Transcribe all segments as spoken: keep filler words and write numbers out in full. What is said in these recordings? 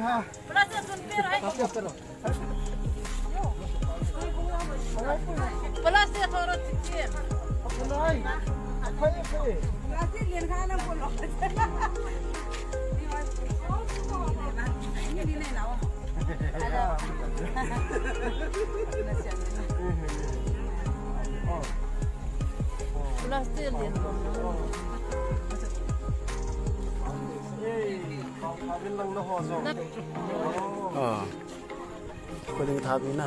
Plastic thun pe ro. Plastic thoro tikin. Plastic lien kha na polo. Ni ni na wa. Plastic lien kha na. Ah. Ko ding tha bi na.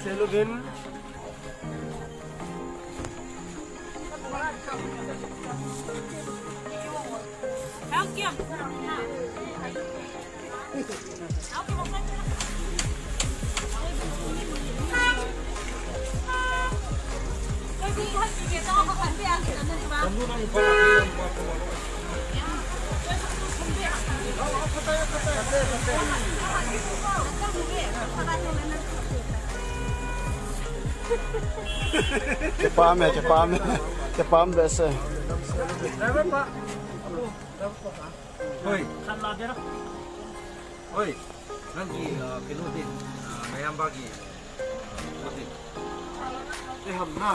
Selubin. Kipah e, kipah e, kipah behseh. Hoi. Hoi. Nang ki, ah, kinu din, ah, nayamba ki, ah, kinu din. Eh, ham na.